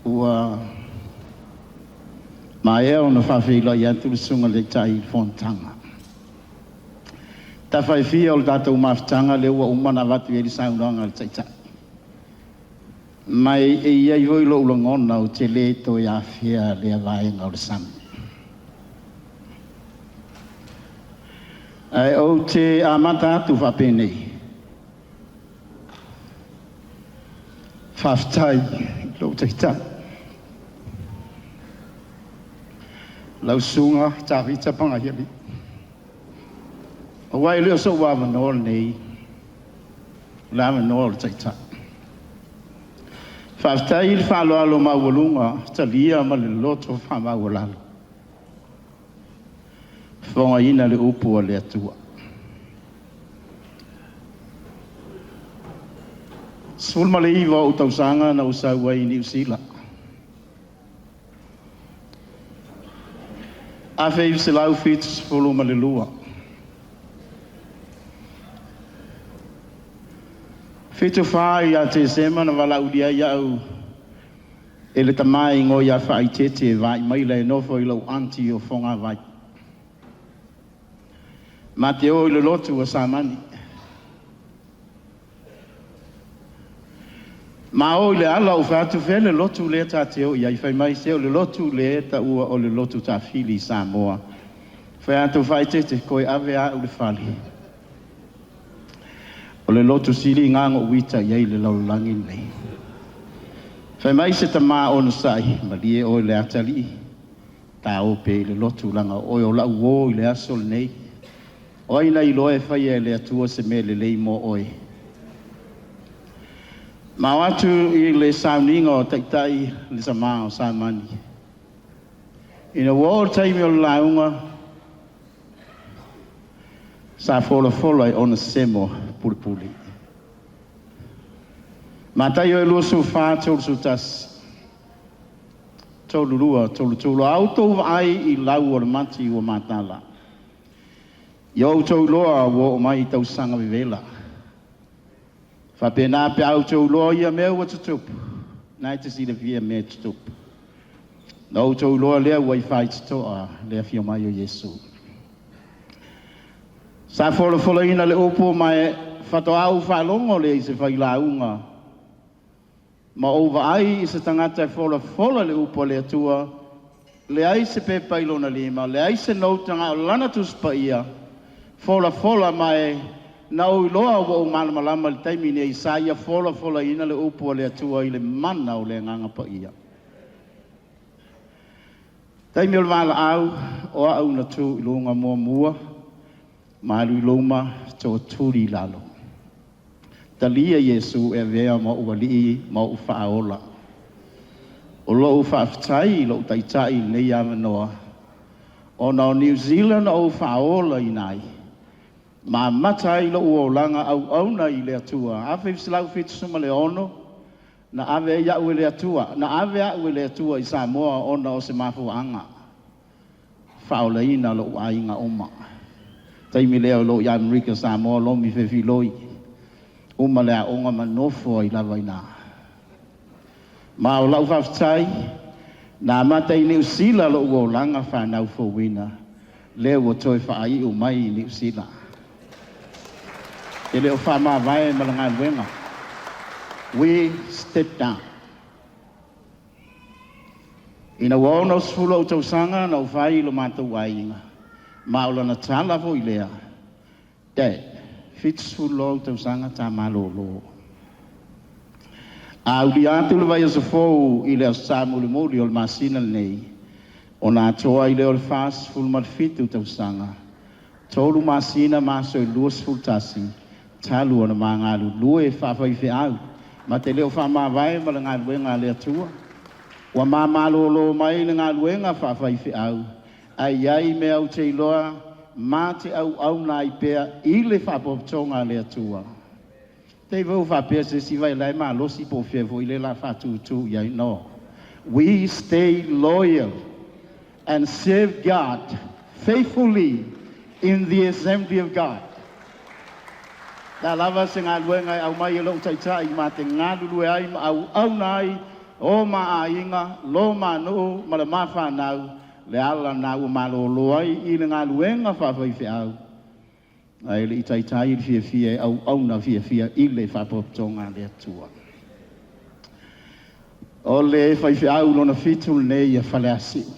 Ua maea ona faafeiloai atu le Susuga i le Taitai i le Fonotaga. Tafa e fia o le tatou mafutaga lea ua uma ona avatu i ai le saunoaga a le Taitai. Ma e i ai foi lou lagona ou te le toe afea lea vaega o le sami. Ae ou te amata atu faapenei. Faafetai i lou Taitai, lau Susuga Tavita Pagaialii, aua e le o sou avanoa lenei, o le avanoa o le Taitai. Faafetai i le faaaloalo maualuga talia ma le loto faamaualalo, fofogaina le upu a le Atua. 19 ou tausaga na ou sau ai i Niu Sila. 1972. 74 ia Tesema na valaaulia ai au e le tama e igoa ia Faaitete e vaai maila e nofo i lou aunty o Fogavai. Ma te o i le lotu a Samani. Ma o i le ala ou fai atu, fea le lotu lea ta te o i ai? Fai mai, se o le lotu lea e taua o le lotu tafili i Samoa. Fai atu Faaitete, koe ave au le fale. O le lotu sili ngā ngō ita i ai le lalolagi nei. Fai mai se tama onosai, malie oe le atalii, ta ope i le lotu langa oe o lau o i le aso lenei. O ai na iloa e faia e le Atua se mea lelei mo oe. Ma o atu i le sauniga o Taitai le tama o Samani. Ina ua oo le taimi o le lauga, sa folafola e Onesemo Pulepule. Mataio e 24, 31, 32, 33, a outou vaai i lau o le mati ua matala. Ia outou iloa ua oo mai i tausaga vevela. Faapena pe a outou iloa ia mea ua tutupu, na e te silafia mea e tutupu. Na outou iloa lea ua i faitotoa le afio mai o Iesu. Sa folafolaina le upu ma e faatoa ou faalogo lea i se failauga ma ou vaai i se tagata e folafola le upu a le Atua, leai se pepa i lona lima, leai se note na o lana Tusi Paia, folafola ma e na ou iloa ua ou malamalama i le taimi nei sa ia folafolaina le upu a le Atua i le mana o le Agaga Paia. Taimi o le valaau, o au na tu i luga muamua, ma alu i luma, tootuli i lalo. Talia Iesu e avea ma ou alii ma ou faaola. O lou faafetai i lou Taitai i lenei avanoa, ona o Niu Sila na ou faaola ina ai, ma amata ai lou olaga auauna i le Atua. 1976 na ave ai au e le Atua, na ave au e le Atua i Samoa ona o se mafuaaga, faaolaina lou aiga uma. Taimi lea o lou i Amerika Samoa lomi fefiloi, uma le aoga ma nofo ai lava ina. Ma o lau faafetai, na amata i Niu Sila lou olaga fanau fouina, lea ua toe faaiu mai i Niu Sila. E le o faamavae ma le galuega. We step down. Ina ua 60 ou tausaga na ou fai i lo matou aiga, ma o lana tala foi lea, Dad, 70 ou tausaga ta malolo. A aulia atu le vaiaso fou i le aso Sa mulimuli o le masina lenei, ona atoa ai lea o le 47 tausaga, 3 masina ma aso e 21, talu ona ma galulue faafaifeau, ma te le o faamavae ma le galuega a le Atua. Ua ma malolo mai le galuega faafaifeau, ae i ai mea ou te iloa ma te auauna ai pea i le faapotopotoga a le Atua. Te i foi faapea se isi vai la e malosi po o fea foi le la faatutu i ai. No. We stay loyal and serve God faithfully in the assembly of God. O le a lava se galuega e aumai e lou Taitai ma te galulue ai ma auauna ai. o ma aiga, lo ma nuu, ma le mafanau, le ala na ua malōlō ai i le galuega faafaifeau, ae le i taitai le fiafia e auauna fiafia i le faapotopotoga a le Atua. O le faifeau lona fitu lenei ia Faleasiu.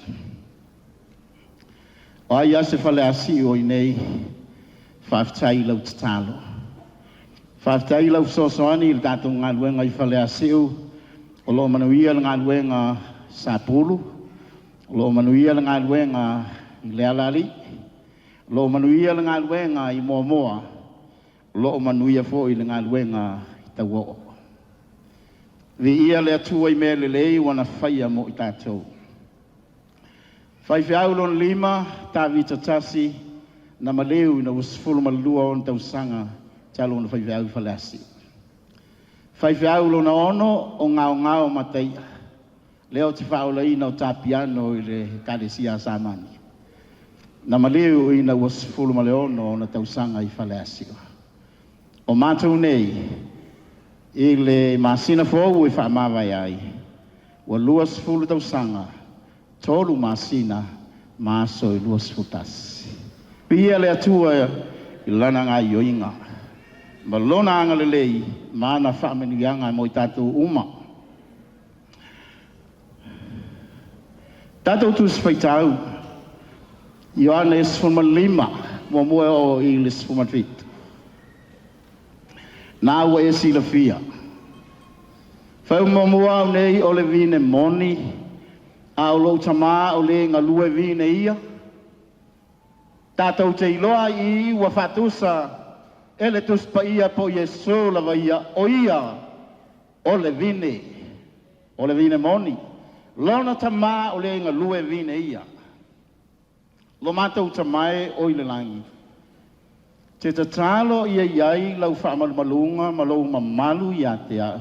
O ai lava se Faleasiu o i inei, faafetai i lau tatalo. Faafetai i lau fesoasoani i le tatou galuega i Faleasiu. O lo o manuia le galuega Sapulu, o lo o manuia le galuega i Lealaalii, o lo o manuia le galuega i Moamoa, o lo o manuia foi le galuega i Tauo'o. Viia le Atua i mea lelei ua na faia mo i tatou. Faifeau lona lima, Tavita Tasi, na maliu ina ua 12 ona tausaga talu ona faifeau i Faleasiu. Faifeau lona ono, o Gaogao Mataia, lea ou te faaolaina o ta piano i le Ekalesia a Samani. Na maliu ina ua 16 ona tausaga i Faleasiu. O matou nei, i le masina fou e faamavae ai, ua 20 tausaga, 3 masina, ma aso e 21. Viia le Atua i lana gaoioiga, ma lona agalelei ma ana faamanuiaga mo i tatou uma. Tatou Tusi Faitau, Ioane 15, muamua e oo i le 17. Na ua e silafia. Fai muamua au nei o le vine moni, a o lou tamā o le galue vine ia. Tatou te iloa ai i ua faatusa e le Tusi Paia po o Iesu lava ia, o ia o le vine, o le vine moni. Lona tamā o le galue vine ia. Lo matou Tama e o i le lagi, te tatalo ia i ai lau faamalumaluga ma lou mamalu ia te au.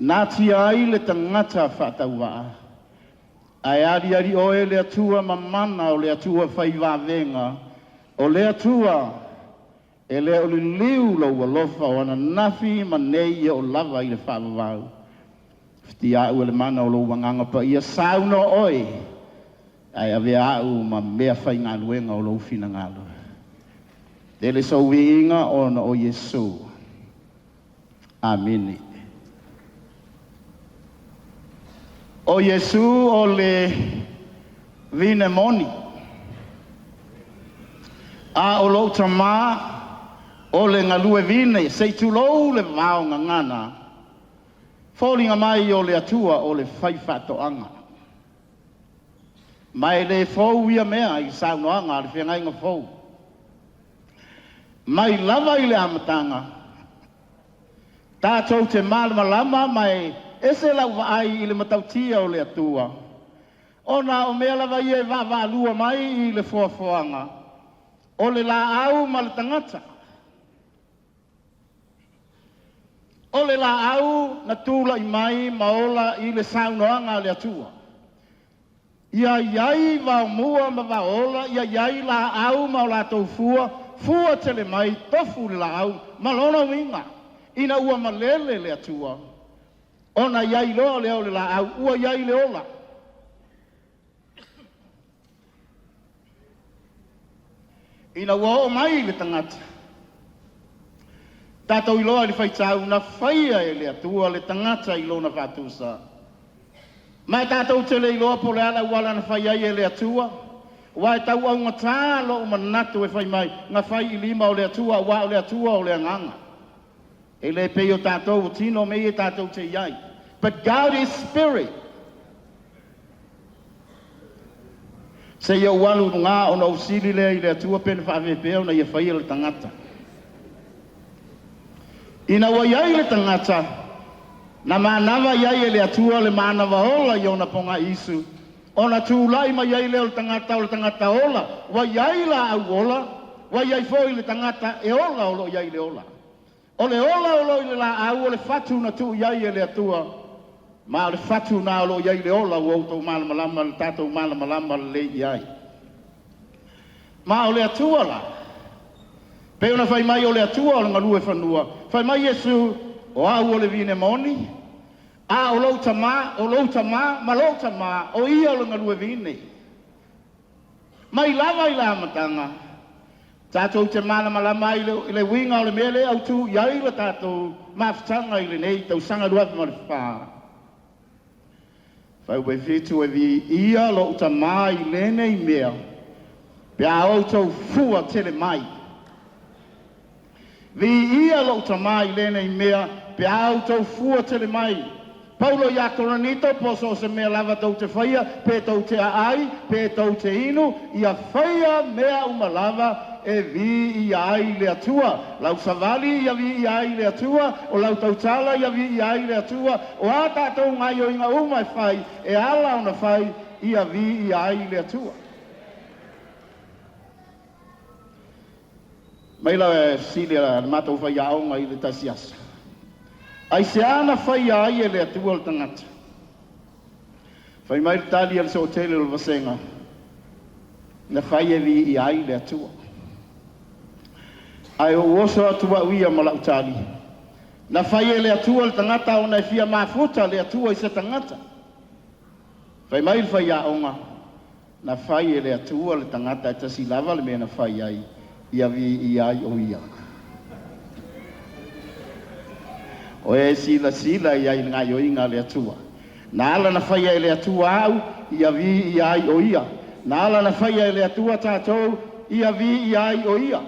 Natia ai le tagata faatauvaa, ae aliali oe le Atua mamana o le Atua fai vavega, o le Atua e le o liliu lou alofa o ananafi ma nei e oo lava i le faavavau. Fitia au e le mana o lou agaga paia, saunoa oe, ae avea au ma mea faigaluega o lou finagalo. Tele sou viiga ona o Iesu. Amene. O Iesu o le vine moni, a o lou tamā o le galue vine, se i tulou le vao gagana, foliga mai o le Atua o le faifaatoaga. Ma e le fou ia mea i saunoaga a le feagaiga fou. Mai lava i le amataga, tatou te malamalama ma e ese lau vaai i le matautia o le Atua, ona o mea lava ia e vaavaalua mai i le foafoaga, o le laau ma le tagata. O le laau na tula'i mai ma ola i le saunoaga a le Atua. Ia i ai vaomua ma vaola, ia i ai laau ma o latou fua, fua tele mai, tofu le laau ma lona uiga. Ina ua malele le Atua, ona i ai loa lea o le laau, ua i ai le ola. Ina ua oo mai le tagata, tatou iloa i le faitau na faia e le Atua le tagata i lona faatusa. Ma e tatou te le iloa po o le a le auala na fai ai e le Atua, aua e tau augatā lo'u manatu e fai mai, na fai i lima o le Atua, aua o le Atua o le agaga. E le pei o tatou o tino me ia tatou te i ai. But God is spirit. Seia ou alu i luga ona ou fesili lea i le Atua pe na faapefea ona ia faia le tagata. Ina ua i ai le tagata, na manava i ai e le Atua le manava ola i ona pogaiisu, ona tulai mai ai lea o le tagata o le tagata ola, ua i ai laau ola, ua i ai foi le tagata e ola o lo o i ai le ola. O le ola o lo o i le laau o le fatu na tuu i ai e le Atua, ma o le fatu na o lo o i ai le ola ua outou malamalama le tatou malamalama lelei i ai. Ma o le Atua la, pei ona fai mai o le Atua o le galue fanua, fai mai Iesu, o au o le vine moni, a o lou lou tamā, o lou tamā ma lou tamā, o ia o le galue vine. Mai lava i le amataga, tatou te malamalama ai i le uiga o le mea lea e autu i ai le tatou mafutaga i lenei tausaga 2004. Fuaiupu 7, e viia lou tamā i lenei mea, pe a outou fua tele mai. Viia lou tamā i lenei mea, pe a outou fua tele mai. Paulo iā Korinito, po o so o se mea lava tou te faia, pe tou te aai, pe tou te inu, ia faia mea uma lava e viia ai le Atua. Lau savali ia viia ai le Atua, o lau tautala ia viia ai le Atua, o a tatou gaoioiga uma e fai, e ala ona fai, ia viia ai le Atua. Mai le fesili a le matou faiaoga i le tasi aso. Aisea na faia ai e le Atua le tagata? Fai mai le tali a le soatele o le vasega, na fai e viia ai le Atua. Ae ou oso atu au ia ma lau tali, na fai e le Atua le tagata ona e fia mafuta le Atua i se tagata. Fai mai le faiaoga, na fai e le Atua le tagata e tasi lava le mea na fai ai, ia viia ai o ia. O e silasila i ai i le gaoioiga a le Atua. Na ala na faia e le Atua au, ia viia ai o ia. Na ala na faia e le Atua tatou, ia viia ai o ia.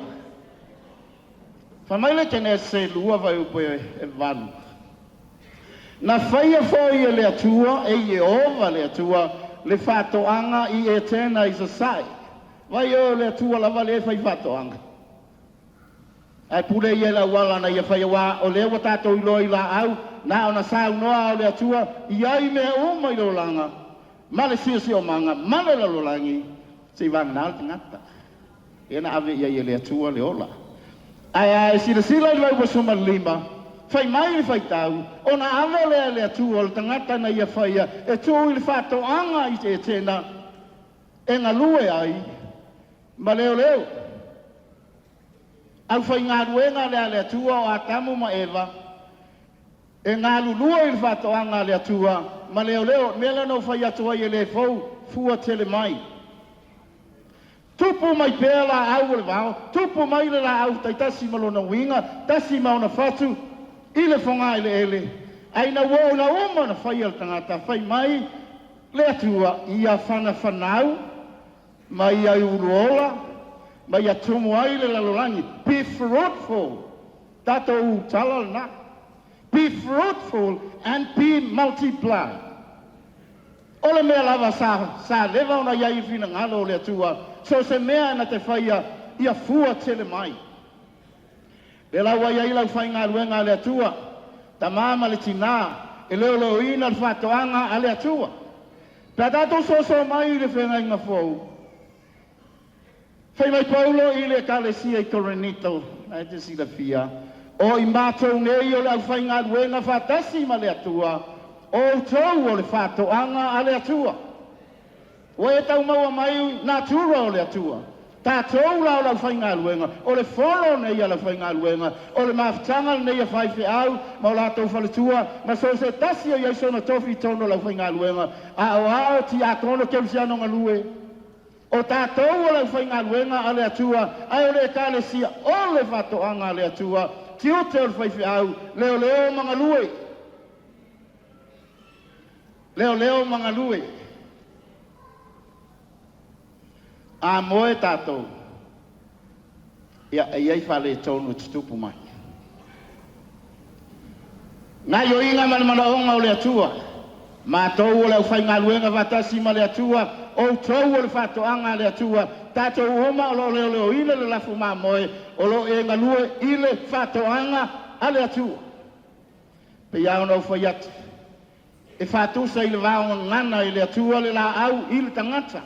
Fai mai le Kenese 2 fuaiupu e 8. Na faia foi e le Atua, e Ieova le Atua, le faatoaga i Etena i sasae. Vai oe o le Atua lava lea e fai faatoaga. Ae pule ia i le auala na ia faia, aua o lea ua tatou iloa i laau, na ona saunoa o le Atua i ai mea uma i le olaga, ma le siosiomaga, ma le lalolagi, seivagana le tagata. Lea na ave i ai e le Atua le ola. Ae a e silasila i le fuaiupu 15, fai mai le faitau, ona ave lea e le Atua o le tagata na ia faia e tuu i le faatoaga i Etena e galue ai ma leoleo. Aufaigaluega lea a le Atua o Atamu ma Eva e galulue i le faatoaga a le Atua ma leoleo. Mea lea na ou fai atu ai e le fou, fua tele mai. Tupu mai pea laau o le vao, tupu mai le laau taitasi ma lona uiga, tasi ma ona fatu i le fogaeleele. Ae ina ua oo ina uma ona faia le tagata, fai mai le Atua, ia fanafanau ma ia uluola, ma ia tumu ai le lalolagi. Be fruitful. Tatou tala lena. Be fruitful and be multiplied. O le mea lava sa, sa leva ona i ai i finagalo o le Atua, so o se mea na te faia, ia fua tele mai. Le la ua i ai lau faigaluega a le Atua, tamā ma le tinā, e leoleoina le faatoaga a le Atua. Pe a tatou soasoa mai i le feagaiga fou, fai mai Paulo i le ekalesia i Korinito, ae te silafia, o i matou nei o le aufaigaluega faatasi ma le Atua, o outou o le faatoaga a le Atua. Ua e taumaua mai natura o le Atua. Tatou la o le aufaigaluega, o le fono nei a le aufaigaluega, o le mafutaga lenei a faifeau ma o latou faletua, ma so o se tasi o i ai sona tofi i totonu o le aufaigaluega, aoao, tiakono, kerisiano galue. O tatou o le aufaigaluega a le Atua, ae o le ekalesia o le faatoaga a le Atua, tiute o le faifeau, leoleo ma galue. Leoleo ma galue. A moe tatou, ia e i ai faaletonu e tutupu mai. Gaoioiga ma le manaoga o le Atua. Matou o le aufaigaluega faatasi ma le Atua, outou o le faatoaga a le Atua, tatou uma o lo o leoleoina le lafu mamoe, o lo o e galue i le faatoaga a le Atua. Pei lava ona ou fai atu, e faatusa i le vaogagana i le Atua le laau i le tagata.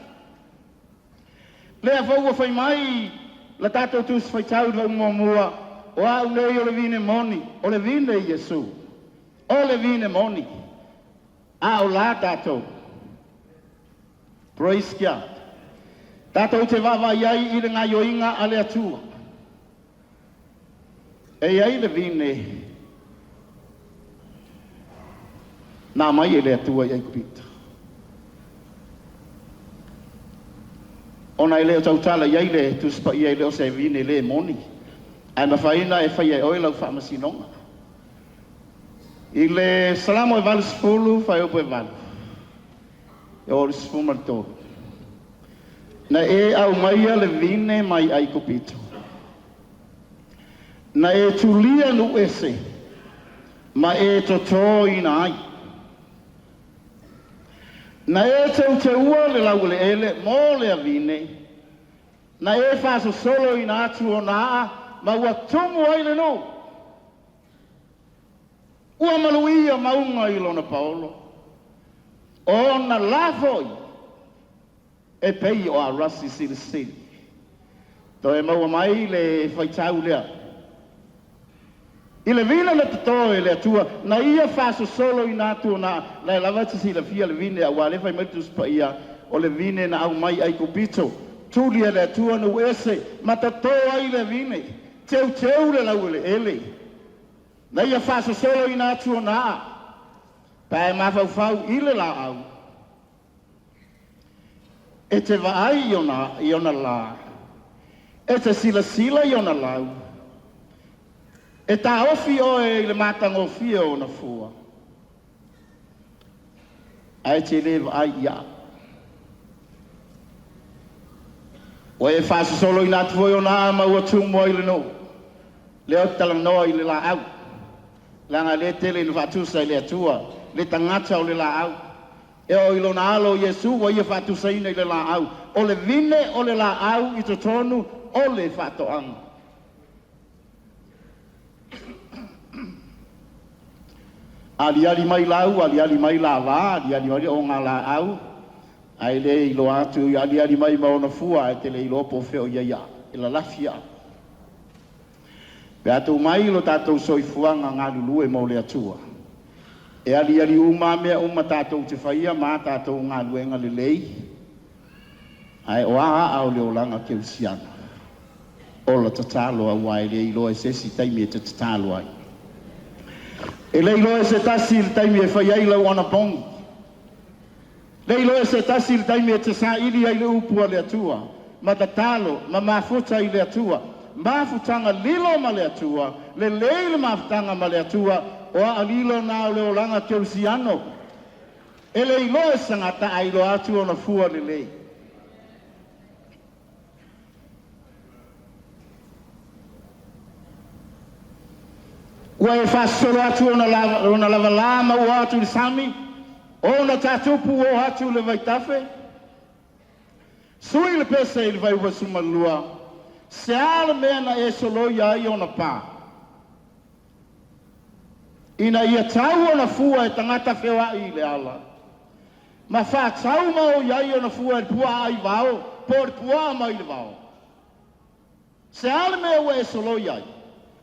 Lea foi ua fai mai la tatou tusi faitau i le muamua, o au nei o le vine moni, o le vine Iesu, o le vine moni, a o la tatou. Praise God. Tatou te vaavaai ai i le gaoioiga a le Atua. E i ai le vine. Na aumai e le Atua i Aikupito. Ona e le o tautala i ai le Tusi Paia e le o se vine le moni, ae mafai ona e faia e oe lau faamasinoga. I le Salamo e 80, fuaiupu e 8, e oo i le 13. Na e aumaia le vine mai Aikupito, na e tulia nuu ese, ma e totoina ai. Na e teuteua le laueleele mo le avine, na e faasosoloina atu ona aa, ma ua tumu ai le nuu. Ua maluia mauga i lona paolo, ona la foi e pei o arasi silisili. Toe maua mai le faitau lea. I le vine na toto e le Atua, na ia faasosoloina atu ona aa, na e lava e te silafia le vine, auā lea fai mai le Tusi Paia, o le vine na aumai Aikupito, tuli e le Atua nuu ese, ma toto ai le vine, teuteu le laueleele, na ia faasosoloina atu ona aa, pa e mafaufau i le laau, e te vaai i ona la, e te silasila i ona lau, e taofi oe i le matagofie o ona fua, ae te le vaai i aa. Ua e faasosoloina atu foi ona aa ma ua tumu ai le nuu. Lea ou te talanoa i le laau, leaga lea e tele ina faatusa i le Atua, le tagata o le laau. E oo i lona alo o Iesu ua ia faatusaina i le laau. O le vine o le laau i totonu o le faatoaga. Aliali mai lau, aliali mai lava, aliali mai o ngā laau, ae le iloa atu, aliali mai ma ona fua, ae te le iloa po o fea o i ai aa, e lalafi aa. Pe a tuu mai lo tatou soifuaga galulue mo le Atua, e aliali uma mea uma tatou te faia ma tatou galuega lelei, ae o a aa o le olaga kerisiano. Ola tatalo auā e le iloa e se isi taimi e te tatalo ai. E le iloa e se tasi le taimi e fai ai lau anapogi. Le iloa e se tasi le taimi e te saili ai le upu a le Atua, ma tatalo, ma mafuta i le Atua. Mafutaga lilo ma le Atua, lelei le mafutaga ma le Atua, o aa lilo na o le olaga kerisiano. E le iloa e se tagata ae iloa atu ona fua lelei. Ua e faasosolo atu ona lavalā ma ua atu i le sami, ona tatupu o atu i le vaitafe. Sui le pese i le fuaiupu 12, se a le mea na e soloia ai ona pa? Ina ia tau ona fua e tagata feoai i le ala, ma faatau ma o i ai ona fua e le puaa i vao, po o le puaa mai le vao. Se a le mea ua e soloia ai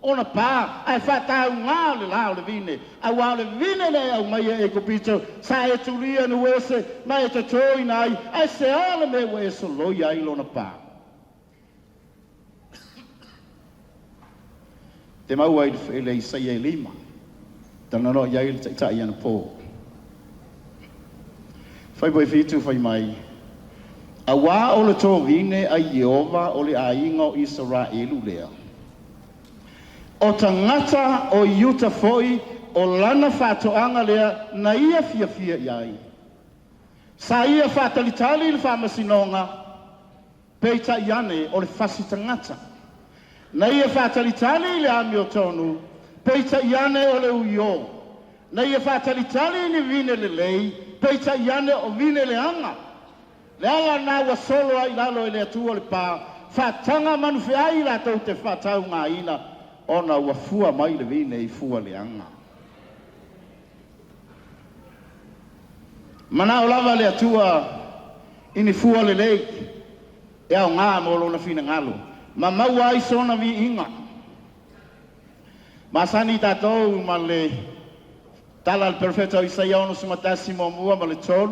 ona pa, ae faataugā le la o le vine, auā o le vine na e aumaia e Aikupito, sa e tulia nuu ese ma e totoina ai, ae se a le mea ua e soloia ai lona pa? Te maua i le Isaia e 5, talanoa i ai le taitai anapo. Fai po e 7 fai mai, auā o le tō vine a Ieova o le aiga o Isaraelu lea. O tagata o Iuta foi o lana faatoaga lea na ia fiafia i ai. Sa ia faatalitali le faamasinoga, peitai ane o le fasi tagata. Na ia faatalitali le amiotonu, peitai ane o le uiō. Na ia faatalitali ni vine lelei, peitai ane o vine leaga. Le ala na ua solo ai lalo e le Atua le pa, faataga manufeai latou te faataugaina, ona ua fua mai le vine i fua leaga. Manao lava le Atua i ni fua lelei, e aogā mo lona finagalo, ma maua ai sona viiga. Masani tatou ma le tala a le perofeta o Isaia 61 1 ma le 3,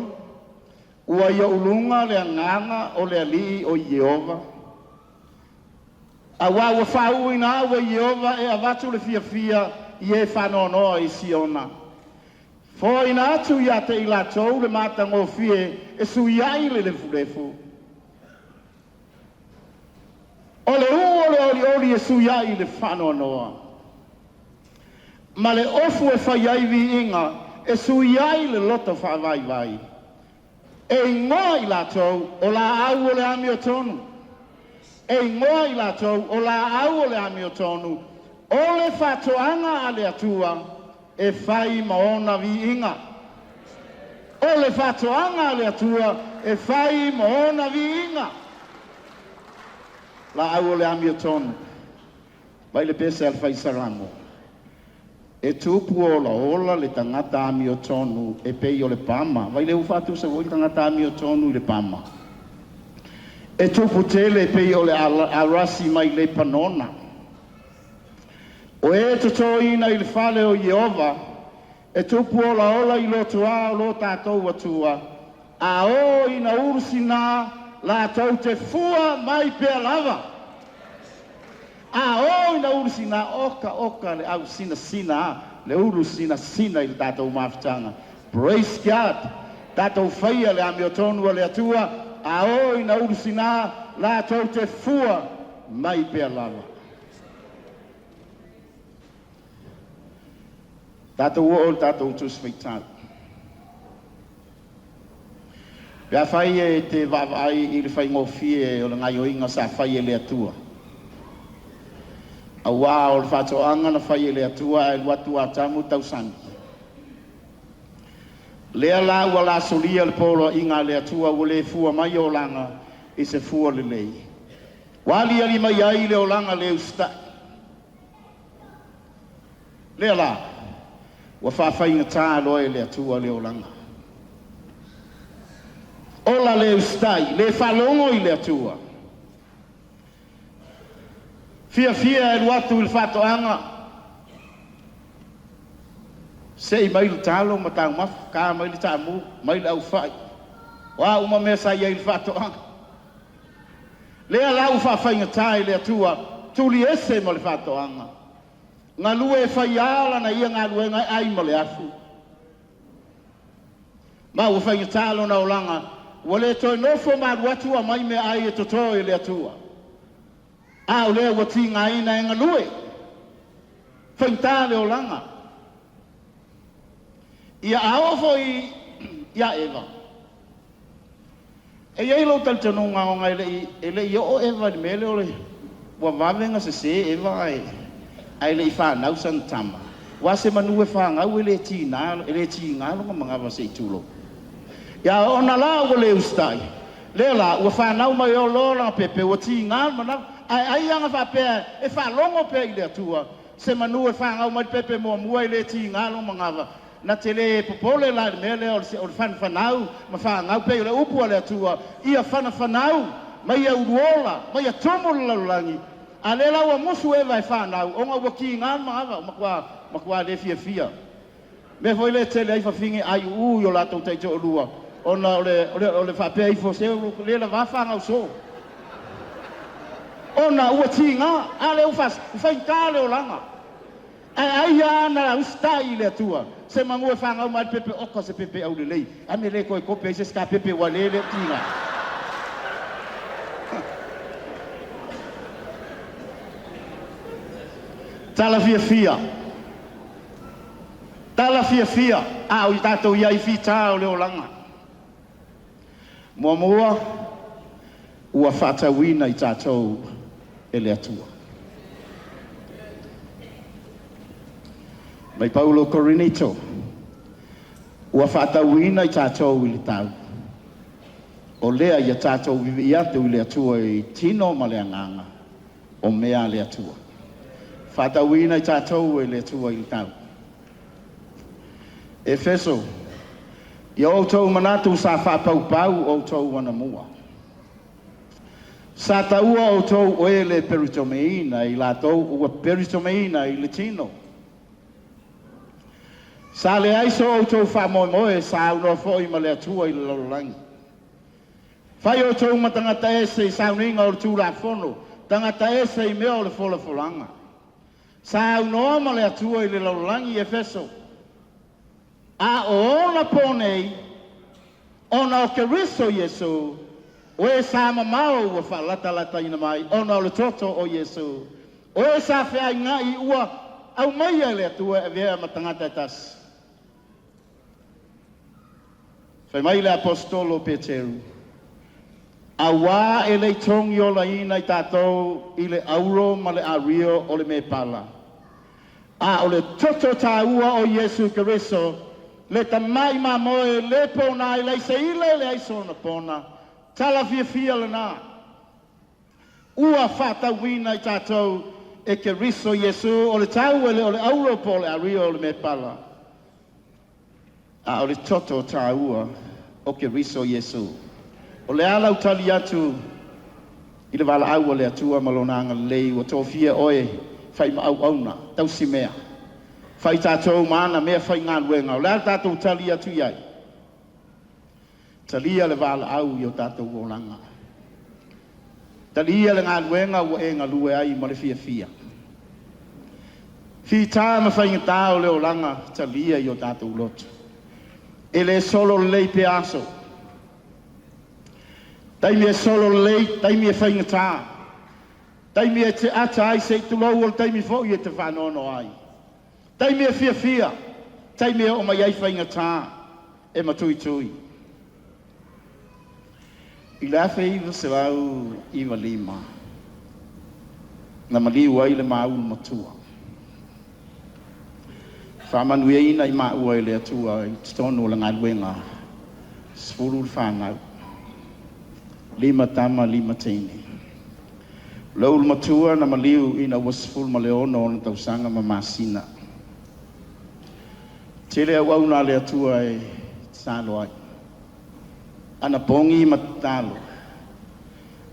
ua i ou luga le agaga o le Alii o Ieova, auā ua faauuina au e Ieova e avatu le fiafia i e faanoanoa i Siona. Foaina atu ia te i latou le matagofie e suiai le lefulefu. O le ū o le olioli e suiai le faanoanoa, ma le ofu e fai ai viiga e sui ai le loto faavaivai. E igoa i latou o laau o le amiotonu. E igoa i latou o laau o le amiotonu, o le faatoaga a le Atua e fai ma ona viiga. O le faatoaga a le Atua e fai ma ona viiga. Laau o le amiotonu. Mai le pese a le fai Salamo. E tupu olaola le tagata amiotonu e pei o le pama. Vai le ua faatusa foi le tagata amiotonu i le pama. E tupu tele e pei o le arasi mai Lepanona. O e totoina i le fale o Ieova, e tupu olaola i lotoa o lo tatou Atua, a oo ina ulusinā latou te fua mai pea lava. A oo ina ulusinā, oka oka le ausinasina, le ulusinasina i le tatou mafutaga. Praise God! Tatou faia le amiotonu a le Atua, a oo ina ulusinā latou te fua mai pea lava. Tatou oo i le tatou Tusi Faitau. Pe afai e te vaavaai i le faigofie o le gaoioiga sa fai e le Atua, auā o le faatoaga na fai e le Atua ae alu atu Atamu tausami. Lea la ua lasolia le poloaiga a le Atua ua le fua mai olaga i se fua lelei. Ua aliali mai ai le olaga le usitai. Lea la, ua faafaigata loa e le Atua le olaga. Ola le usitai, le faalogo i le Atua. Fiafia e alu atu i le faatoaga, sei mai le talo ma taumafa, ka mai le taamu, mai le aufai. O a uma mea sa i ai i le faatoaga. Lea la ua faafaigata e le Atua, tuli ese ma le faatoaga. Galue e fai lava lana ia galuega e ai ma le afu. Ma ua faigata lona olaga, ua le toe nofo ma alu atu aumai meaai e toto e le Atua. A o lea ua tigaina e galue. Faigata le olaga. Ia a oo foi ia Eva, e i ai lou talitonuga ona e le i oo Eva i le mea lea o le ua vave ona sese Eva ae le i fanau sana tama. Aua se manu e fanau e le tiga, e le tiga lona manava se i tulou. Ia ona la ua le usitai, lea la ua fanau mai loa lana pepe ua tiga le manava. Ae ai ana faapea e faalogo pea i le Atua, se manu e fanau mai le pepe muamua e le tiga lona manava. Na te le popole la i le mea lea o le fanafanau ma fanau pei o le upu a le Atua, ia fanafanau ma ia uluola ma ia tumu le lalolagi. A lea la ua musu Eva e fanau ona ua tiga le manava, ua matua le fiafia. Mea foi lea e tele ai fafine aiuu i o latou taitoalua ona o le faapea ifo se le lavā fanau soo. Ona ua tiga, a lea ua faigata le olaga. Ae ai lava na usitai i le Atua, se manu e fanau mai le pepe oka se pepe aulelei, a mea le toe kope ai se isi pepe ua le o tiga. Tala fiafia. Tala fiafia a o i tatou i ai fita o le olaga. Muamua, ua faatauina i tatou e le Atua. Mai Paulo Korinito, ua faatauina i tatou i le tau. O lea ia tatou vivii atu i le Atua i tino ma le agaga o mea a le Atua. Faatauina i tatou e le Atua i le tau. Efeso, ia outou manatu sa faapaupau outou anamua. Sa taua outou o e le peritomeina i latou ua peritomeina i le tino. Sa leai so outou faamoemoe sa aunoa foi ma le Atua i le lalolagi. Fai outou ma tagata ese i sauniga o le Tulafono, tagata ese i mea o le folafolaga. Sa aunoa ma le Atua i le lalolagi i Efeso. A o ona pō nei, ona o Keriso Iesu, o e sa mamao ua faalatalataina mai, ona o le toto o Iesu. O e sa feainai ua aumaia e le Atua e avea ma tagata e tasi. Fai mai le Aposetolo o Peteru, auā e le i togiolaina i tatou i le auro ma le ario o le mepala, a o le toto taua o Iesu Keriso, le tamai mamoe e le pona e leai se ila e leai sona pona, tala fiafia lena. Ua faatauina i tatou e Keriso Iesu o le tau e le o le auro po o le ario o le mepala, a o le toto taua o Keriso Iesu. O le a lau tali atu i le valaau a le Atua ma lona agalelei ua tofia oe fai ma auauna, tausimea, fai tatou ma ana meafaigaluega. O le a le tatou tali atu i ai? Talia le valaau i o tatou olaga. Talia le galuega ua e galue ai ma le fiafia. Fita ma faigata o le olaga, talia i o tatou loto. E le solo lelei pea aso. Taimi e solo lelei, taimi e faigata. Taimi e te ata ai se i tulou o le taimi foi e te faanoanoa ai. Taimi e fiafia, taimi e oo mai ai faigata e matuitui. I le 1995, na maliu ai le maulu matua. Faamanuiaina i maua e le Atua i totonu o le galuega, 10 le fanau, 5 tama, 5 teine. Le ulu matua na maliu ina ua 16 ona tausaga ma masina. Tele auauna a le Atua e tatalo ai. Anapogi ma tatalo,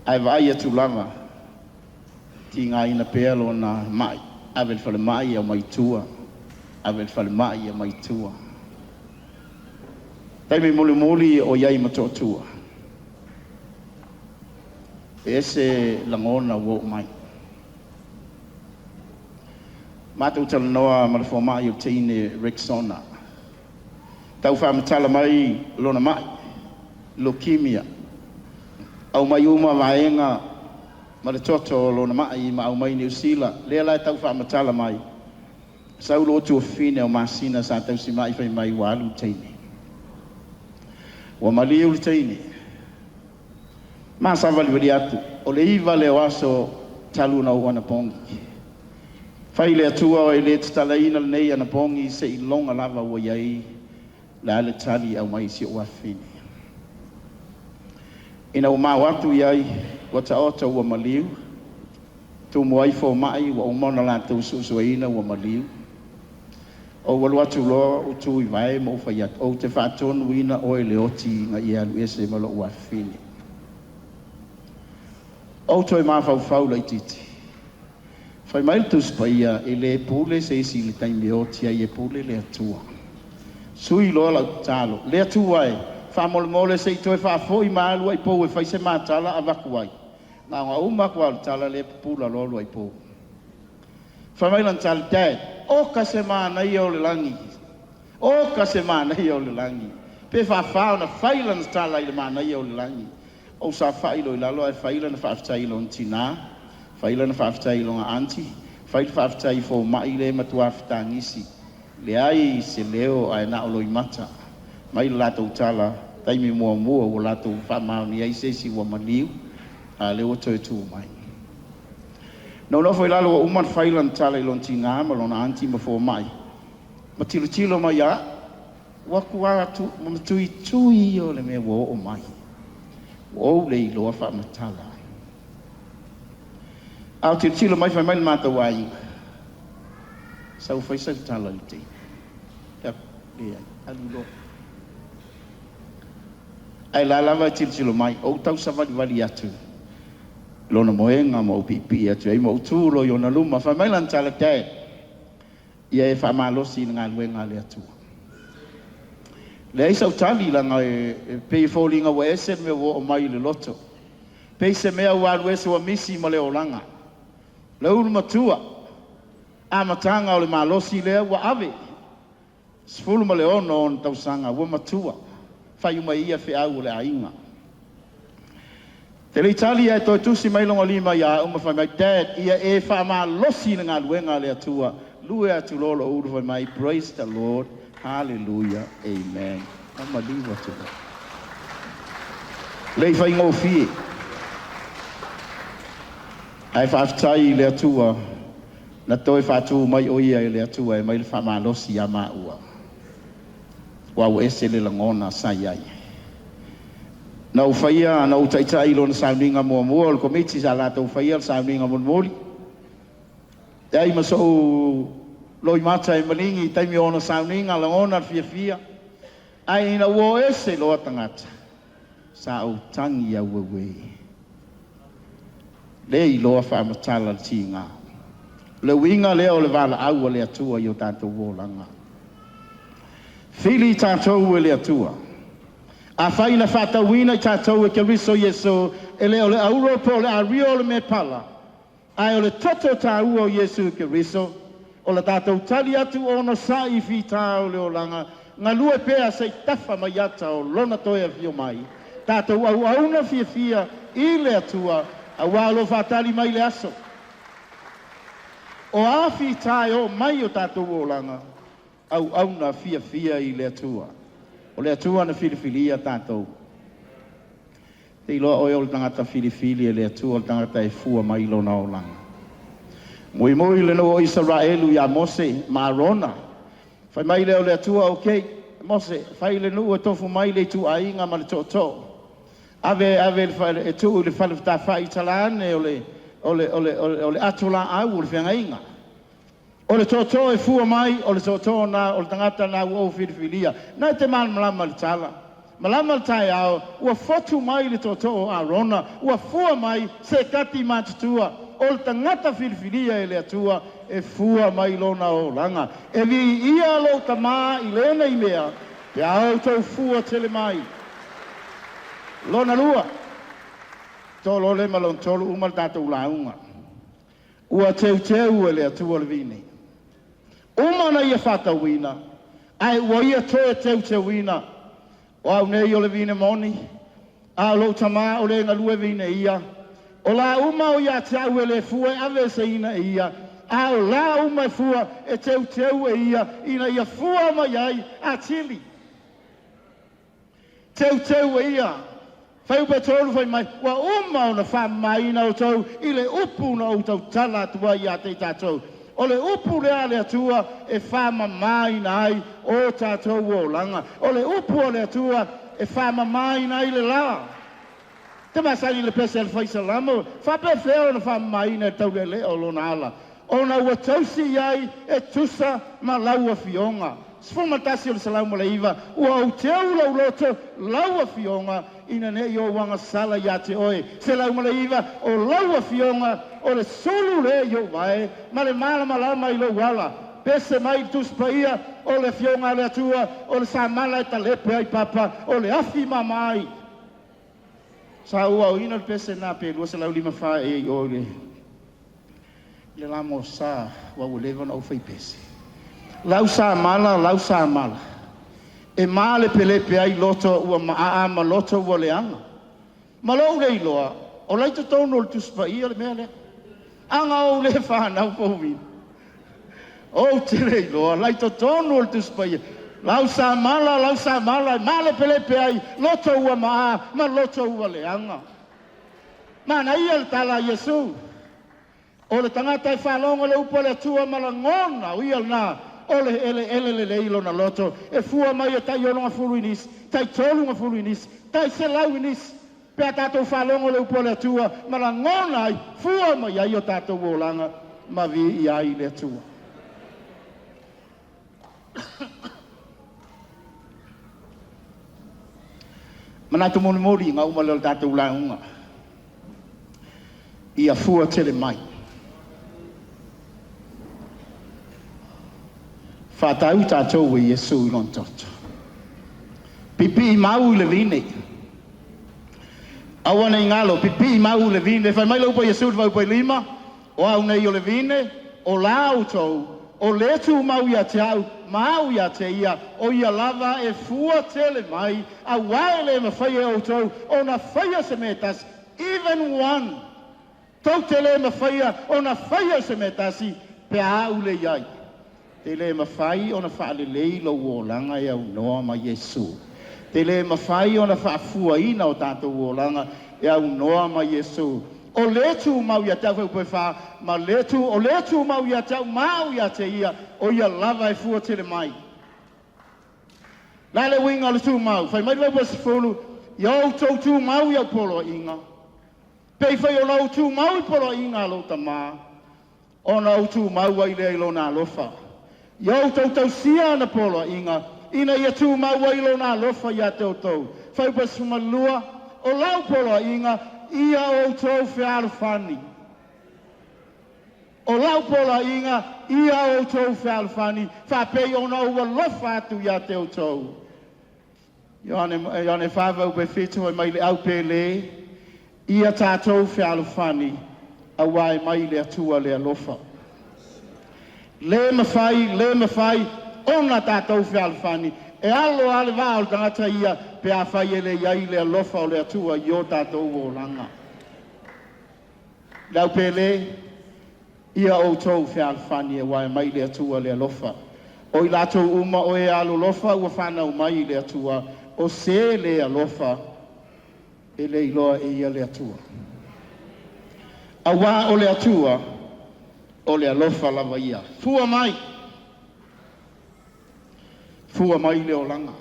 ae vaai atu lava, tigaina pea lona mai, ave i le falemai aumai i tua, ave i le falemai aumai i tua. Taimi mulimuli o i ai ma Motootua. E ese lagona ua oo mai. Matou talanoa ma le fomai o le teine Rexona. Tau faamatala mai lona mai, leukemia. Aumai uma vaega ma le toto o lona mai ma aumai Niu Sila. Lea la e tau faamatala mai. Sau lo tuafafine o masina sa tausimai fai mai ua alu le teine. Ua maliu le teine. Ma savalivali atu, o le 9 lea o aso talu na ou anapogi. Fai le Atua e le tatalaina lenei anapogi se iloga lava ua i ai le a le tali au mai si ou afafine. Ina ua mau atu i ai, ua taoto ua maliu, tumu ai fomai ua uma ona latou suesueina ua maliu. Ou alu atu loa ou tu i vae ma ou fai atu, ou te faatonuina oe le oti ina ia alu ese ma lou afafine. Ou toe mafaufau laitiiti. Fai mai le Tusi Paia, e le pule se isi i le taimi e oti ai, e pule le Atua. Sui loa lau tatalo, le Atua e, faamolemole se i toe faafoi ma alu ai pou e fai se matala avatu ai. Na ona uma atu lava o le tala lea pupula loa alu ai pou. Fai mai lana tali, Dad, oka se manaia o le lagi. Oka se manaia o le lagi. Pe faafā ona fai lana tala i le manaia o le lagi. Ou saofai loa i lalo ae fai lana faafetai i lona tinā, fai lana faafetai i lona aunty, fai le faafetai i fomai lea e matua fetagisi. Leai se leo ae na o loimata. Mai le latou tala, taimi muamua ua latou faamaonia ai se isi ua maliu, a lea ua toe tu mai. Na ou nofo i lalo ua uma ona fai lana tala i lona tinā ma lona aunty ma fomai, ma tilotilo mai ia au, ua atu atu ma matuitui ia o le mea ua oo mai. Ua ou le iloa faamatala ai. A o tilotilo mai fai mai le matou aiga, sau fai sau tala i le teine. Leai, alu loa. Ae la lava e tilotilo mai, ou tau savalivali atu lona moega ma ou piipii atu ai ma ou tu loa i ona luma. Fai mai lana tala, Dad, ia e faamalosi i le galuega a le Atua. Leai sau tali laga e pei e foliga ua ese le mea ua oo mai i le loto. Pei se mea ua alu ese ua misi ma le olaga. Le ulu matua, amataga o le malosi lea ua ave. 16 ona tausaga ua matua, fai uma e ia feau o le aiga. Te le i tali ae toe tusi mai lona lima ia au ma fai mai, "Dad, ia e faamalosi le galuega a le Atua." Lue atu loa lou ulu fai mai, "Praise the Lord, hallelujah, amen." Faamaliu atu loa. Le i faigofie. Ae faafetai i le Atua na toe faatū mai o ia e le Atua e mai le faamalosi ia maua. Ua ua ese le lagona sa i ai. Na ou faia, na ou taitai i lona sauniga muamua o le komiti sa latou faia le sauniga mulimuli. E ai ma so'u loimata e maligi i taimi o ona sauniga, lagona le fiafia. Ae ina ua o ese loa tagata, sa ou tagi auauē. Le iloa faamatala le tiga. O le uiga lea o le valaau a le Atua i o tatou olaga. Fili tatou e le Atua. Afai na faatauina i tatou e Keriso Iesu, e le o le auro po o le ario o le mea pala, ae o le toto taua o Iesu Keriso, o le tatou tali atu onosai i fitā o le olaga, galue pea se'i tafa mai ata o lona toe afio mai. Tatou auauna fiafia i le Atua, auā o lo o faatali mai le aso. O a fitā e oo mai i o tatou olaga, auauna fiafia i le Atua. O le Atua na filifilia tatou. Te iloa oe o le tagata filifili e le Atua, o le tagata e fua mai lona olaga. Muimui le nuu o Isaraelu iā Mose ma Arona. Fai mai lea o le Atua, "Okay, Mose, fai le nuu e tofu mai le ituaiga ma le tootoo. Ave ave le fale, e tuu i le fale fetāfa'i i tala ane o le o le o le o le ato laau o le feagaiga. O le tootoo e fua mai, o le tootoo na o le tagata na ua ou filifilia." Na e te malamalama i le tala. Malama le taeao, ua fotu mai le tootoo o Arona, ua fua mai se tati matutua. O le tagata filifilia e le Atua e fua mai lona olaga. E viia lou Tamā i lenei mea, pe a outou fua tele mai. Lona lua, tolo le ma lona tolu uma le tatou lauga. Ua teuteu e le Atua le vine. Uma na ia faatauina, ae ua ia toe teuteuina. O au nei o le vine moni, a o lou Tamā o le galue vine ia. O lā uma o ia te au e le fua e aveeseina e ia, a o lā uma e fua e teuteu e ia, ina ia fua mai ai atili. Teuteu e ia. Fuaiupu 3 fai mai, ua uma ona faamamaina outou i le upu na ou tautala atu ai ia te i tatou. O le upu lea a le Atua e faamamaina ai o tatou olaga. O le upu a le Atua e faamamaina ai le la. Te masani le pese a le fai salamo, faapefea ona faamamaina e taulealea o lona ala, ona ua tausi i ai e tusa ma lau afioga. 11 o le 109, ua ou teu lou loto lau afioga, ina ne i ou agasala iā te oe. 109, o lau afioga o le sulu lea i ou vae ma le malamalama i lou ala. Pese mai le Tusi Paia, o le afioga a le Atua o le samala e talepe ai papa, o le afi mama ai. Sa ou aoina le pese lena pe 254 ea i o i le la Mosa, ua leva ona ou fai pese. Lau samala, lau samala, e malepelepe ai loto ua maa ma loto ua leaga. Ma lou le iloa, o la i totonu o le Tusi Paia le mea lea. Aga ou le whanau pouina. Ou te le iloa, la i totonu o le Tusi Paia. Lau samala, lau samala, e malepelepe ai loto ua maa ma loto ua leaga. Manaia le tala a Iesu. O le tagata e faalogo le upu a le Atua ma lagona, o ia lena, o le eleele lelei lona loto, e fua mai e tai 60 i nisi, tai 30 i nisi, tai 100 i nisi. Pe a tatou faalogo le upu a le Atua ma lagona ai, fua mai ai o tatou olaga ma viia ai le Atua. Manatu mulimuli ga uma lea o le tatou lauga. Ia fua tele mai. Faatau tatou e Iesu i lona toto. Pipii mau i le vine. Aua nei galo, pipii mau i le vine. Fai mai le upu a Iesu i le fuaiupu 5, o au nei o le vine, o la outou O lē tumau ia te a'u ma a'u ia te ia, o ia lava e fua tele mai, auā e lē mafai e outou ona faia se mea e tasi. Even one. Tou te lē mafaia ona faia se mea e tasi pe a a'u le iai. Te lē mafai ona faalelei lou olaga e aunoa ma Iesu. Te lē mafai ona faafuaina o tatou olaga e aunoa ma Iesu. O lē tumau ia te a'u, fuaiupu e 4, ma lē tu o lē tumau ia te a'u ma a'u ia te ia, o ia lava e fua tele mai. La le uiga o le tumau? Fai mai le fuaiupu 10, ia outou tumau i au poloaiga, pei foi ona ou tumau i poloaiga a lou Tamā, ona ou tumau ai lea i lona alofa. Ia outou tausia ana poloaiga, ina ia tumau ai lona alofa iā te outou. Fuaiupu 12, o lau poloaiga, ia outou fealofani. O lau poloaiga, ia outou fealofani, faapei ona ou alofa atu iā te outou. Ioane 4 fuaiupu e 7, fai mai le aupēlē, ia tatou fealofani, auā e mai le Atua le alofa. Lē mafai, lē mafai ona tatou fealofani e alo a le vaa o le tagata ia pe afai e le i ai le alofa o le Atua i o tatou olaga. Le aupēlē, ia outou fealofani, auā e mai le Atua le alofa. O i latou uma o e alolofa ua fanau mai i le Atua, o se lē alofa e le iloa e ia le Atua. Auā o le Atua o le alofa lava ia. Fua mai, fua mai le olaga.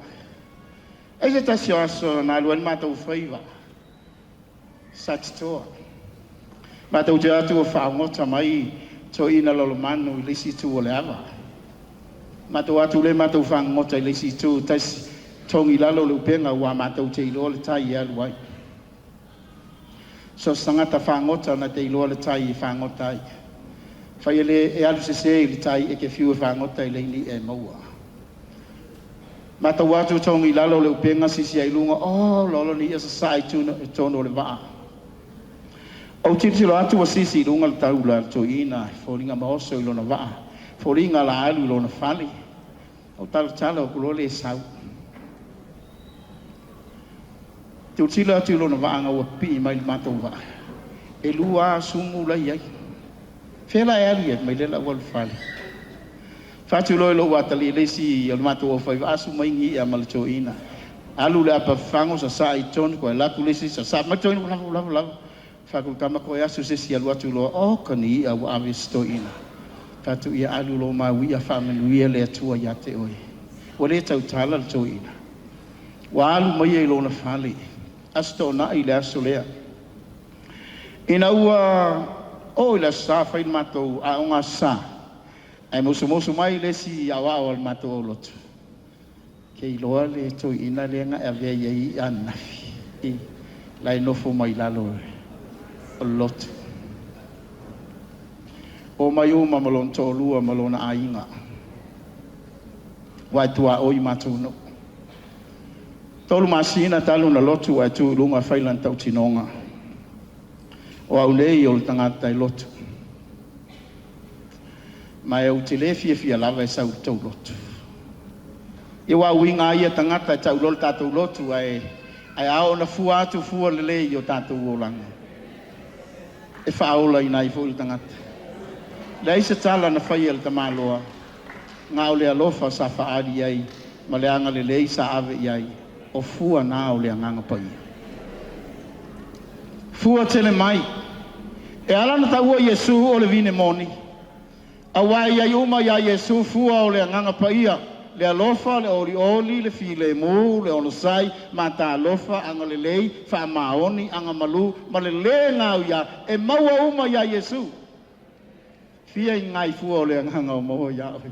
Ai se tasi o aso na alu ai le matou faiva Satitoa. Matou te atu ua faaogota mai toeaina Lalomanu i le isi itu o le ava. Matou atu le matou fagogota i le isi itu, tasi togi i lalo le upega ua matou te iloa le tai e alu ai. So se tagata fagota na te iloa le tai e fagota ai. Fai e le e alu sesē i le tai e te fiu e fagota i le ini e maua. Matou atu togi i lalo le upega sisi ai luga, oh lolo ni ia sasaa i tonu o le vaa. Ou tilotilo atu ua sisi i luga le taula a le toeaina, foliga ma oso i lona vaa, foliga la alu i lona fale. Ou talatala atu loa le sau. Tilotilo atu i lona vaa ua pipii mai le matou vaa. E lua asumu la i ai. Fea la e alu i ai mai le la ua alu fale. Fatu loa i lou atalii le isi o le matou aufai vaa asu mai ni i'a ma le toeaina. Alu le apa fafago sasaa i tonu koe alu atu le isi sasaa mai le toeaina lava lava lava. Fatu tama koe asu se isi alu atu loa o ka ni i'a ua ave se toeaina. Fatu ia alu lo mau i'a faamanuia le Atua ia te oe. Ua le tautala le toeaina. Ua alu mai ia i lona fale. Aso toonai le aso lea. Ina ua oo i le aso Sa fai le matou aoga aso Sa. Ae mosomoso mai le isi aoao o le matou aulotu. Ke iloa le toeaina lea na e avea i ai i'a ananafi. La e nofo mai lalo o le lotu. O mai uma ma lona toalua ma lona aiga. Ua e tuaoi matou nuu. 3 masina talu na lotu ae tu i luga fai lana tautinoga. O au nei o le tagata e lotu. Ma e ou te le fiafia lava e sau i le tou lotu. Ia ua uiga ai ia tagata e tauloa le tatou lotu ae ao ona fua atu fua lelei i o tatou olaga. E faaolaina ai foi le tagata. Leai se tala na faia e le tamaloa, na o le alofa sa faaali ai ma le agalelei sa ave i ai, o fua na o le agaga paia. Fua tele mai. E ala na taua Iesu o le vine moni, auā e i ai uma iā Iesu fua o le agaga paia, le alofa, le olioli, le filemu, le onosai, matalofa, agalelei, faamaoni, agamalu, ma le lē gauiā, e maua uma iā Iesu. Fia i ngai fua o le agaga o maua iā oe.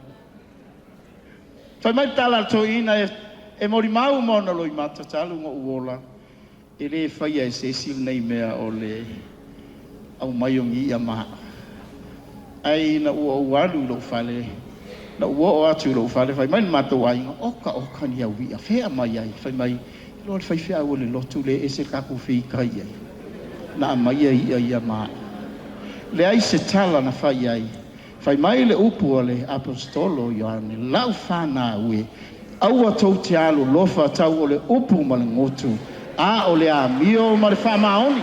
Fai mai le tala a le toeaina e molimau ma ona loimata talu ona ou ola, e le faia e se isi lenei mea o le aumai o ni i'a ma a'u. Ai ina ua ou alu i lou fale, na ou oo atu i lou fale, fai mai le matou aiga, oka oka ni au i'a, fea mai ai, fai mai, loa le faifeau o le lotu le ese le tatou feitai ai, na aumaia i'a ia ma a'u. Leai se tala na fai ai, Fai mai le upu a le Aposetolo o Ioane, lau fanau e, aua tou te alolofa tau o le upu ma le gotu, a o le amio ma le faamaoni.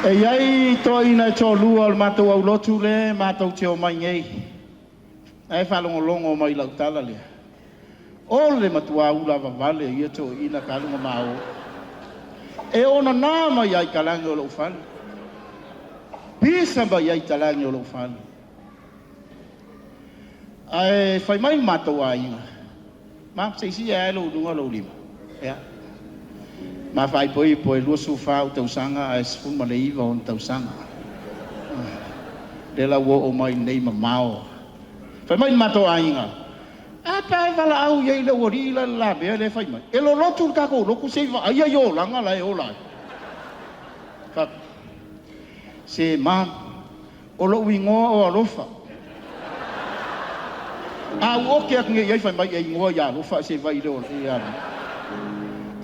E iai toeaiina e toalua o le matou aulotu le matou te omai nei. Ae faalogologo mai i lau tala lea. O le matua ulavavale o ia toeaiina talu ona ma o. E onana mai ai talage o lou fale. Pisa mai ai talage o lou fale. Ae fai mai le matou aiga, ma se i sii ae lou luga lou lima. Ia. Ma faaipoipo e 24 ou tausaga ae 19 ona tausaga. Lea la ua oo mai nei mamao. Fai mai le matou aiga, a pa e valaau i ai le aualii la le la mea lea e fai mai. E lolotu le tatou lotu se i vaaia i olaga la e ola ai. Fai atu, se ma, o lou igoa o Alofa. A ou oke atu nei i ai fai mai e igoa ia Alofa ae se i vaai i le ola ia.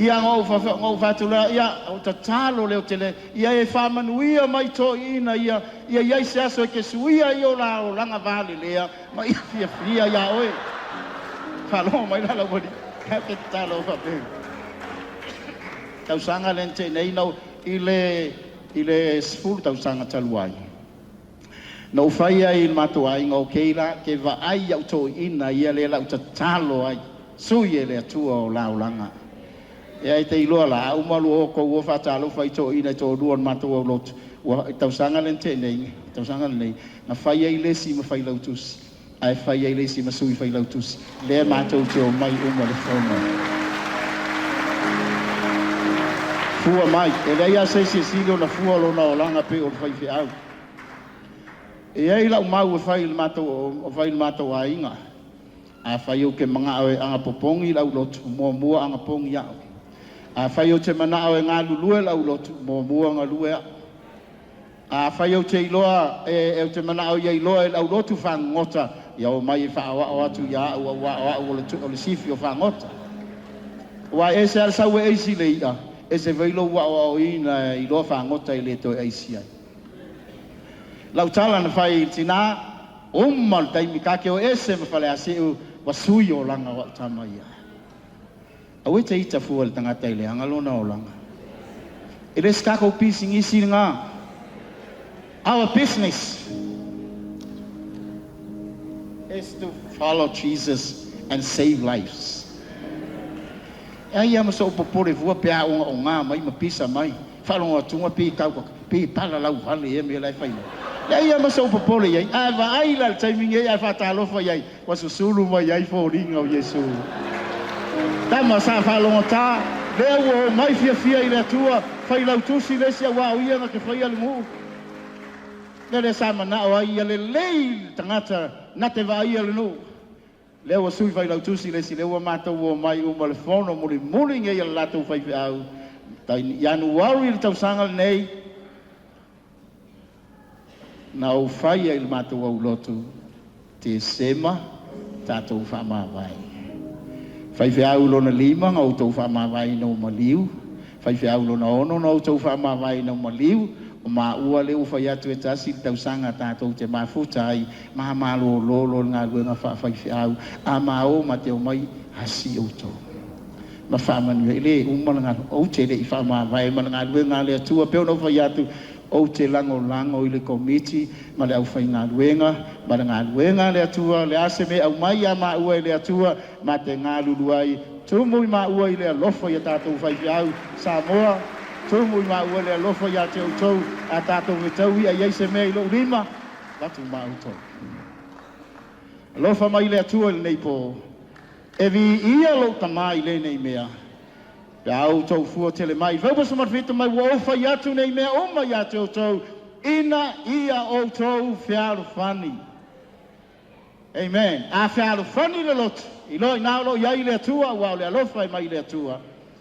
Ia na ou fai atu lea, ia, o tatalo lea o te le, ia e faamanuia mai toeaiina ia, ia i ai se aso e te suia ai o la olaga valelea ma ia fiafia iā oe. Faalogo mai la laualii, ae ou te tatalo faapea. Tausaga lea na tea nei, na i le 10 tausaga talu ai. Na ou fai ai i le matou aiga, okay la, ke vaai au toeaiina ia lea la ou tatalo ai, sui e le Atua o la olaga. Ia e te iloa la, a uma lua o tou o faatalofa i toeaiina e toalua o le matou aulotu, ua tausaga lea na tea nei, tausaga lenei, na fai ai le isi ma failautusi, ae fai ai le isi ma sui failautusi. Lea matou te omai uma le fono. Fua mai, e leai lava se isi e sili ona fua lona olaga pei o le faifeau. E i ai lau mau e fai i le matou, fai i le matou aiga. Afai ou te manao e agapopogi lau lotu, muamua agapogi au. Afai ou te manao e galulue lau lotu, muamua galue au. Afai ou te iloa, e ou te manao ia iloa e lau lotu fagogota, ia o mai e faaoao atu ia au au ao au o le sifi o fagota. Ua e ese ala sau e eisi le ia, e se vailo ua o ina iloa fagota i le toe eisi ai. Lau tala na fai i tina, uma le taimi ka ke o ese ma fale asiu, wa sui o langa wa tama ia. Aue te ita fua le tangata i le anga lona o langa. E le se takou pisinisi lena. Our business is to follow Jesus and save lives. E ai ia ma so'u popole fua pe a ogaoga mai ma pisa mai. Faalogo atuga pe tau pe pala lau vale ia mea la e fai mai. E ai ia ma so'u popole i ai. Ae vaai la le taimi nei ae faatalofa i ai. Ua susulu mai ai foliga o Iesu. Tama sa faalogotā, lea ua omai fiafia i le Atua, failautusi le isi auā o ia na te faia le nuu. Lea lea sa manao ai ia lelei le tagata na te vaaia le nuu. Lea ua sui failautusi le isi, lea ua matou omai uma le fono mulimuli nei a le latou faifeau. Ianuari le tausaga lenei, na ou fai ai le matou aulotu, Tesema tatou faamavae. Faifeau lona 5 na outou faamavae ina o maliu, faifeau lona 6 na outou faamavae ina o maliu, o maua le ua fai atu e tasi le tausaga tatou te mafuta ai, ma malololo le galuega faafaifeau, a mao ma te omai asi outou. Ma faamanuia i le uma le galuega, ou te le i faamavae ma le galuega a le Atua, pe ona ou fai atu, ou te lagolago i le komiti ma le aufaigaluega, ma le galuega a le Atua, le a se mea aumai ia maua e le Atua, ma te galulu ai, tumu i maua i le alofa ia tatou faifeau, Samoa, tumu i maua i le alofa ia te outou, a tatou fetau ia i ai se mea i lou lima, avatu ma outou. Alofa mai le Atua i lenei po, e viia lou tamā i lenei mea, pe a outou fua tele mai. Fuaiupu 17 mai, ua ou fai atu nei mea uma ia te outou, ina ia outou fealofani. Amen. A fealofani le lotu, iloa ina o lo o i ai le Atua, ua o le alofa e mai le Atua.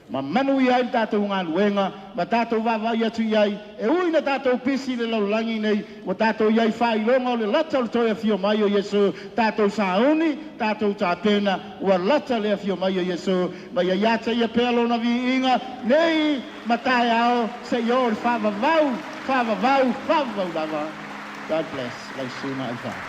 Ma manuia ai le tatou galuega ma tatou vaavaai atu i ai, e ui ina tatou pisi i le lalolagi nei, ua tatou i ai faailoga o le lata o le toe afio mai o Iesu. Tatou sauni, tatou tapena, ua lata le afio mai o Iesu. Ma ia ia te ia pea lona viiga, nei ma taeao, seia oo i le faavavau, faavavau, faavavau lava. God bless. Lau Susuga Aifā.